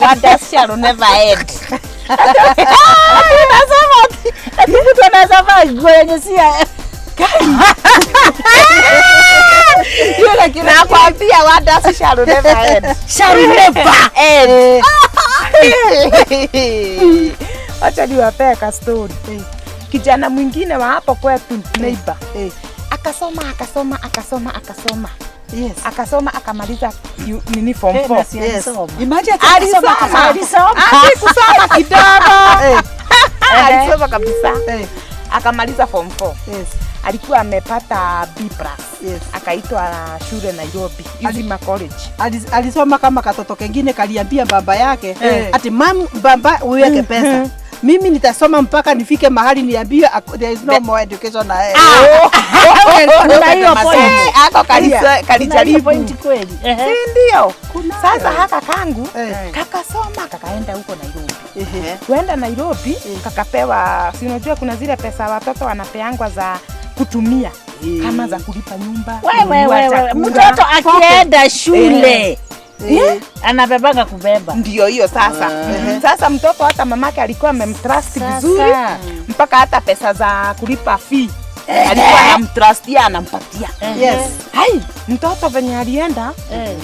Wonders shall never end. Unasema ati mtu anaweza vaa nguo yenye si ya. Hiyo lakini Nakwambia wonders shall never end. Shall never End. Wacha niwapee ka story. Kijana mwingine wa hapo kwetu, neighbor, akasoma, akasoma, akasoma, akasoma, akasoma, akamaliza nini, form 4. Imagine. Alisoma. Alisoma. Alisoma kidogo, alisoma kabisa, akamaliza form 4. Alikuwa amepata B+. Akaitwa shule Nairobi, Uzima College. Alisoma kama katoto kengine kaliambia baba yake ati, "Mam, baba, uweke pesa, mimi nitasoma mpaka nifike mahali niambiwe there is no more education ahead." Kuna hiyo point. Eh, ako kalijaribu. Point kweli. Ehe. Si ndio? Sasa haka kangu kakasoma, kakaenda huko Nairobi. Kuenda Nairobi, kakapewa, si unajua kuna zile pesa watoto wanapeangwa za kutumia, kama za kulipa nyumba, Wewe kununua wewe, chakula. mtoto akienda shule anabebanga kubeba. Ndio hiyo sasa. Sasa mtoto, hata mamake alikuwa amemtrust vizuri mpaka hata pesa za kulipa fee alikuwa anamtrustia, anampatia. Hai, mtoto venye alienda Eh.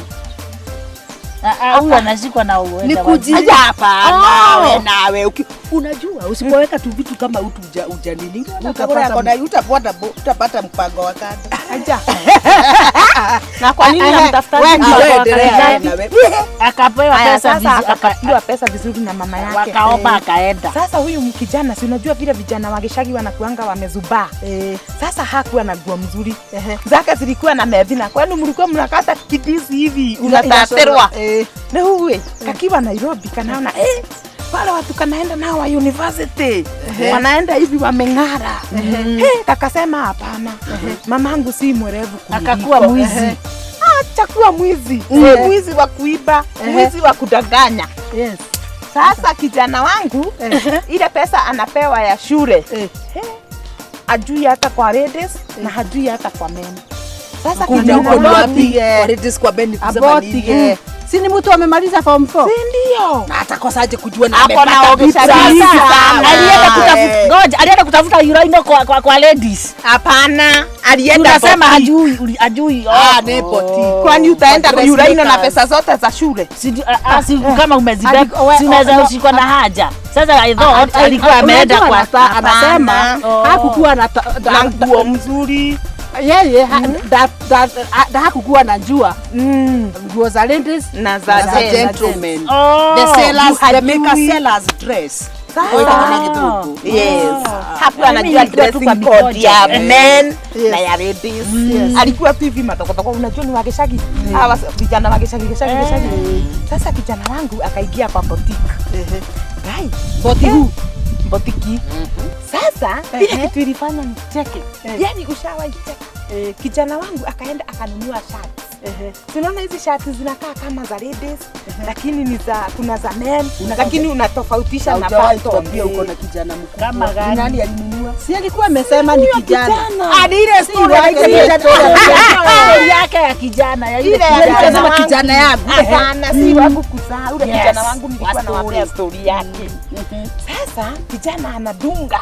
Ah, ah, huyu anashikwa na uenda Ni Aja, hapana, Oh. we nawe Unajua usipoweka tu vitu kama utu uja nini Utapata utapata mpango wa kando. Aja. Na kwa nini namtafuta? Wewe Mpango wa endelea kando? na wewe. Akapewa Haya, pesa sasa vizuri, akapatiwa pesa vizuri na mama yake. Wakaomba, akaenda. Sasa huyu kijana, si unajua vile vijana wa gicagi wanakuanga wamezubaa. Sasa hakuwa na nguo mzuri. Zake zilikuwa na methina. Kwani mlikuwa mnakata kidisi hivi unataterwa. Na huwe kakiwa Nairobi kanaona wale watu kanaenda nao wa university wanaenda hivi wameng'ara. Kakasema hapana, mamangu si mwerevu kuniliko. Akakuwa mwizi. Acha kuwa mwizi, si mwizi wa kuiba, mwizi wa kudanganya. Sasa kijana wangu, ile pesa anapewa ya shule, ajui hata kwa ladies na hajui hata kwa men. Sasa Kuja kijana huko ni wangu wapi? Kwa ladies, kwa men ni kusema Aboti. nini? Si ni mtu amemaliza form 4? Si ndio? Na atakosaje kujua na Ako na amepata obisha B+? mingi sana. Alienda kutafuta, ngoja, alienda kutafuta urinal kwa ladies. Hapana, alienda Tunasema boutique. hajui, hajui. Oh. Ah, ne boutique. Kwani utaenda Kwa urinal na dressmakers. pesa zote za shule? Ah, ah, si kama umezibeba, si unaweza no. ushikwa na haja. Sasa I thought alikuwa ameenda Unajua kwa anasema Hapana. Oh. hakukuwa na Na nguo mzuri. Yeye hakukuwa na jua nguo za ladies Na za Za gents. gentlemen. Oh. The sellers, the Hajui. maker sellers dress. Sasa. Kwa hivyo kuna kidhuku. Yes. Hakuwa Mimi anajua nilikuwa tu kwa dressing code mikojo. ya men na ya ladies. Alikuwa tu hivi matokotoko, unajua ni wageshagi. Hawa vijana wageshagi geshagi geshagi. Sasa kijana wangu akaingia kwa boutique. Guy, Boutique who? Boutique. Sasa ile kitu ilifanya nicheke. Yaani ushawahi cheka. Kijana wangu akaenda akanunua shati. Si unaona hizi shati zinakaa kama za ladies, lakini ni za, kuna za men, lakini unatofautisha na Haujawahi button. tuambia uko na kijana mkubwa. Kama gani? Nani alinunua? Si alikuwa amesema ni kijana. Hadi ile story wake, ile kijana. Story yake ya kijana ya yule Ile ya kijana. kijana Sema wangu. kijana yangu. Hapana, si wangu kuzaa, ule Yes, kijana wangu nilikuwa wa nawapea story. story yake. Sasa kijana anadunga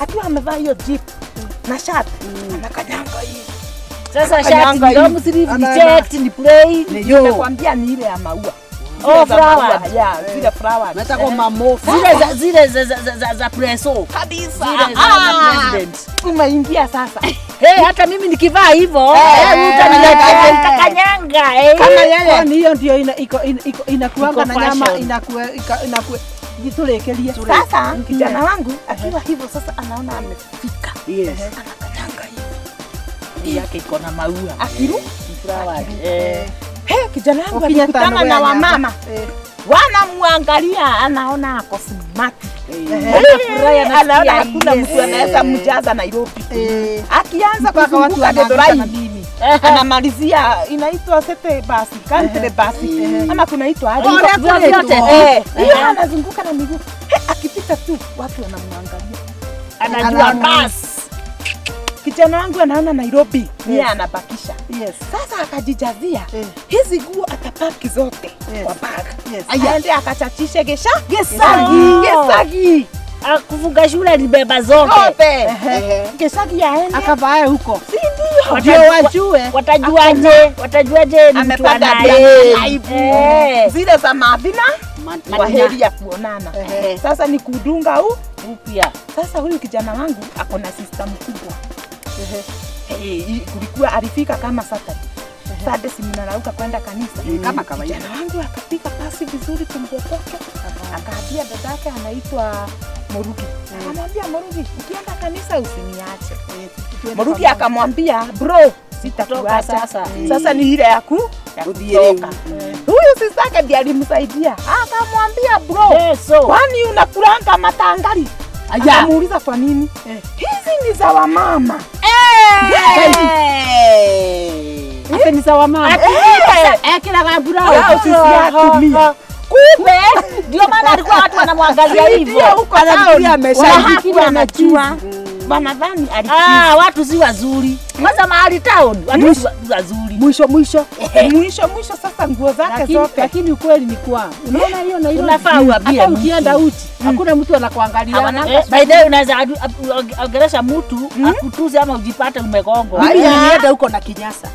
akiwa amevaa hiyo jeep na shati, anakanyanga hii. Sasa shati Kanyanga ni hii. long sleeve, ni checked, ni plain. Nakwambia ni ile ya maua. Oh, Zile za maua, flower. yeah, zile flower. Nataka mamofu. Zile za preso. Kabisa. Zile za president. Umeingia sasa. Hey, hata mimi nikivaa hivyo utaniletea, nitakanyanga eh. Kama yeye Kwani hiyo ndio iko inakuanga Iko na nyama fashion. inakuwa inakuwa jiturekerie. Sasa kijana wangu akiwa hivyo sasa anaona amefika. Yes. Anakanyanga hivi. Hii yake iko na maua. Akiru. Flower. Eh. He, kijana wangu Ukinya alikutana tano na we anyamba. wamama. Wanamwangalia, anaona ako smart. Anafurahi, anasikia Anaona hakuna yes. mtu anaweza mjaza Nairobi. Akianza Mpaka watu kuzunguka wanaanguka Githurai na mimi. anamalizia inaitwa city bus, country bus ama kunaitwa aje? Oh, vyote. Eh, hiyo anazunguka na miguu. He, akipita tu watu wanamwangalia. Anajua bas. Kijana wangu anaona Nairobi, ni anabakisha. Yes. Sasa akajijazia Eh. hizi nguo atapaki zote Yes. kwa bag. Yes. Aende akachachishe gesha Gesagi. Gesagi Kufunga shule alibeba zote. zote. Gesagi aende. Akavae huko. Si ndio? Ndio wajue. Watajuaje? Watajuaje ni mtu Amepata anaye? aibu. Eh. Zile za maadhina Madina. kwa heri ya kuonana. Sasa ni kudunga huu. Upya. Sasa huyu kijana wangu ako na sister mkubwa. Kulikuwa alifika kama Saturday. Saturday si mnarauka kwenda kanisa. Kama kawaida. Kijana wangu akapiga pasi vizuri tumbo kwake. Akaambia dadake anaitwa Murugi. Akamwambia Murugi, ukienda kanisa usiniache. Murugi akamwambia bro, sitakuacha. Sasa. Sasa ni ile ya ku ya Uthiĩ kutoka. rĩu. Huyu sistake ndiye alimsaidia. Akamwambia bro, Yeso. kwani unakulanga matangari? Akamuuliza kwa nini? Hizi ni za wamama. Ate ni sawa mama. Ekiraga Blouse si atumia. Kumbe ndio maana alikuwa watu wanamwangazia hivyo. Ndio huko Anafikiria ameshafikiria anajua. Wanadhani alikizi. Watu si wazuri. Kwanza mahali town watu si wazuri. Mwisho mwisho. Mwisho mwisho sasa nguo zake zote. Lakini ukweli ni kwa unaona hiyo na hiyo Unafaa uambie hata ukienda uchi hakuna mtu anakuangalia. By the way unaweza ongelesha mtu akutuze ama ujipate umegongwa. Mimi nilienda huko na kinyasa.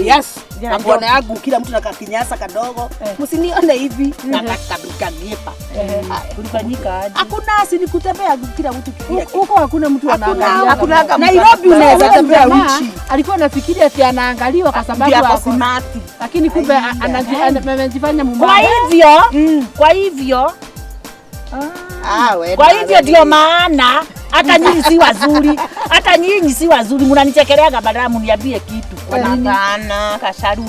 Yes. Yeah, Na bwana yangu kila mtu na kakinyasa kadogo. Msinione hivi na kakabika. Kulifanyika aje? Hakuna si ni kutembea kila mtu kivyake. Huko hakuna mtu anaangalia. Hakuna Nairobi unaweza Huyo tembea jamaa uchi. Alikuwa anafikiria ati anaangaliwa kwa sababu Ndio ako ako smart. lakini kumbe amejifanya Kwa mumama. hivyo, kwa hivyo, kwa hivyo ndio maana hata nyinyi si wazuri, hata nyinyi si wazuri, mnanichekeleaga badala mniambie kitu. Hapana, kasharu.